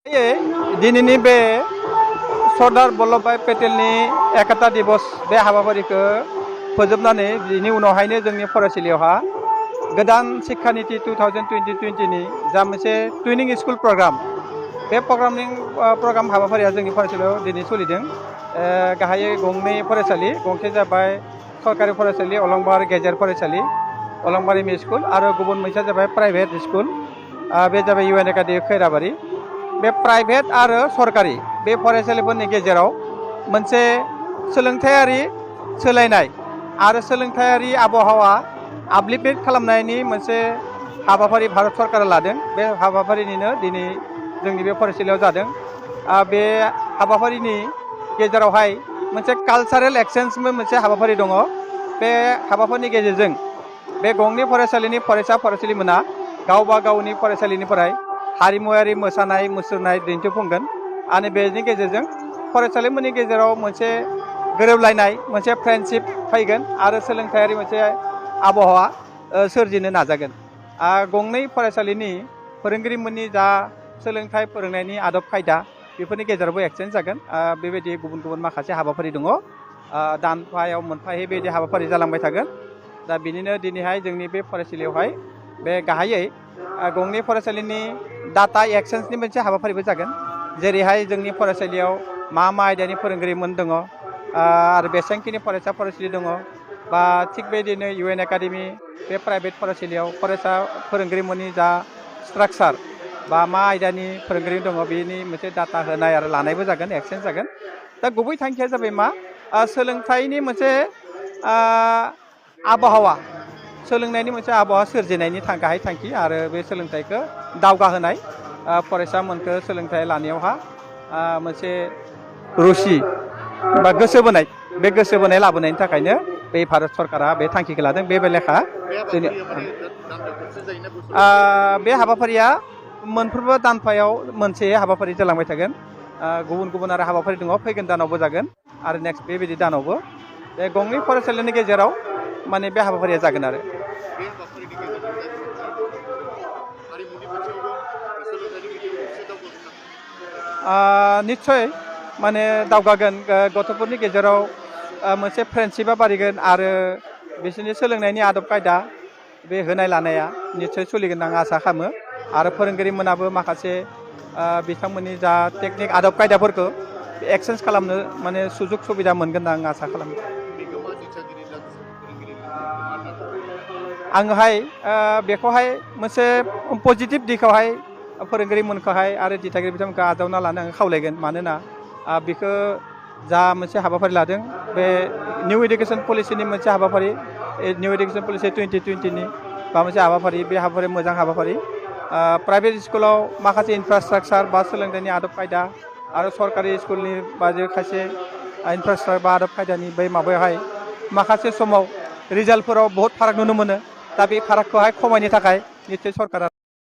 दिनैनि बे सरदार वल्लभभाई पेटेलनि एकता दिवस बे हाबाफारिखौ फोजोबनानै बिनि उनावहायनो जोंनि फरायसालियावहा गोदान शिक्षा नीति 2020 नि जा मोनसे ट्रेनिं स्कुल प्रग्राम बे प्रग्राम हाबाफारिया जोंनि फरायसालियाव दिनै सोलिदों। गाहायै गंनै फरायसालि, गंसे जाबाय सरकारि फरायसालि अलंबार गेजेर फरायसालि अलंबार एम इ स्कुल आरो गुबुन मोनसेया जाबाय प्राइभेट स्कुल बे जाबाय UN एकाडेमि खैराबारि। बे प्राइभेट आरो सरकारि बे फरायसालिफोरनि गेजेराव मोनसे सोलोंथायारि सोलायनाय आरो सोलोंथायारि आबहावा आपलिफ्ट खालामनायनि मोनसे हाबाफारि भारत सरकारा लादों। बे हाबाफारिनिनो दिनै जोंनि बे फरायसालियाव जादों। बे हाबाफारिनि गेजेरावहाय मोनसे कालचारेल एक्सचेन्जबो मोनसे हाबाफारि दङ। बे हाबाफारिनि गेजेरजों बे गंनै फरायसालिनि फरायसा फरायसुलिमोना गावबा गावनि फरायसालिनिफ्राय हारिमुआरि मोसानाय मुसुरनाय दिन्थिफुंगोन आरो बेनि गेजेरजों फरायसालिफोरनि गेजेराव मोनसे गोरोबलायनाय मोनसे फ्रेन्डशिप फैगोन आरो सोलोंथायारि मोनसे आबहावा सोरजिनो नाजागोन। गंनै फरायसालिनि फोरोंगिरिमोननि जा सोलोंथाइ फोरोंनायनि आदब खायदा बेफोरनि गेजेरावबो एक्सचेन्ज जागोन। बेबायदि गुबुन गुबुन माखासे हाबाफारि दङ। दानफायाव मोनफायै बेबायदि हाबाफारि जालांबाय थागोन। दा बिनिनो दिनैहाय जोंनि बे फरायसालियावहाय बे गाहायै गंनै फरायसालिनि डाटा एक्सचेन्जनि मोनसे हाबाफारिबो जागोन। जेरैहाय जोंनि फरायसालियाव मा आयदानि फोरोंगिरिमोन दङ आरो बेसेबांखिनि फरायसा फरायसुलि दङ बा थिग बेबायदिनो UN एकाडेमि बे प्राइभेट फरायसालियाव फरायसा फोरोंगिरिमोननि जा स्ट्राक्चार बा मा आयदानि फोरोंगिरि दङ बेनि मोनसे डाटा होनाय आरो लानायबो जागोन, एक्सचेन्ज जागोन। दा गुबै थांखिया जाबाय मा सोलोंथाइनि मोनसे आबहावा सोलोंनायनि मोनसे आबहावा सोरजिनायनि गाहाय थांखि आरो बे सोलोंथाइखौ दावगाहोनाय फरायसामोनखौ सोलोंथाइ लानायावहा मोनसे रुचि बा गोसो बोनाय बे गोसो बोनाय लाबोनायनि थाखायनो बे भारत सरकारा बे थांखिखौ लादों। बे लेखा बे हाबाफारिया मोनफ्रोमबो दानफायाव मोनसे हाबाफारि जालांबाय थागोन। गुबुन गुबुन आरो हाबाफारि दङ फैगोन दानावबो जागोन आरो नेक्स्ट बेबायदि दानावबो बे गंनै फरायसालिनि गेजेराव माने बे हाबाफारिया जागोन आरो निस्सय माने दावगागोन। गथ'फोरनि गेजेराव मोनसे फ्रेन्डशिपा बारिगोन आरो बिसोरनि सोलोंनायनि आदब खायदा बे होनाय लानाया निस्सय सोलिगोन आं आसा खालामो आरो फोरोंगिरिमोनाबो माखासे बिथांमोननि जा टेकनिक आदब खायदाफोरखौ एक्सचेन्ज खालामनो माने सुजुग सुबिदा मोनगोन आं आसा खालामो। आङोहाय बेखौहाय मोनसे पजिटिभ दिगावहाय फोरोंगिरिमोनखौहाय आरो दिथागिरि बिथांमोनखौ आजावना लानो आं खावलायगोन। मानोना बेखौ जा मोनसे हाबाफारि लादों बे निउ इडुकेसन पलिसिनि मोनसे हाबाफारि निउ इडुकेसन पलिसि 2020 नि बा मोनसे हाबाफारि बे हाबाफारि मोजां हाबाफारि। प्राइभेट स्कुलाव माखासे इनफ्रास्ट्राक्चार बा सोलोंथाइनि आदब खायदा आरो सरकारि स्कुलनि बाजे खायसे इनफ्रास्ट्राक्चार बा आदब खायदानि बै माबायावहाय माखासे समाव रिजाल्टफोराव बहुत फाराग नुनो मोनो। दा बे फारागखौहाय खमायनो थाखाय निस्सय सरकारा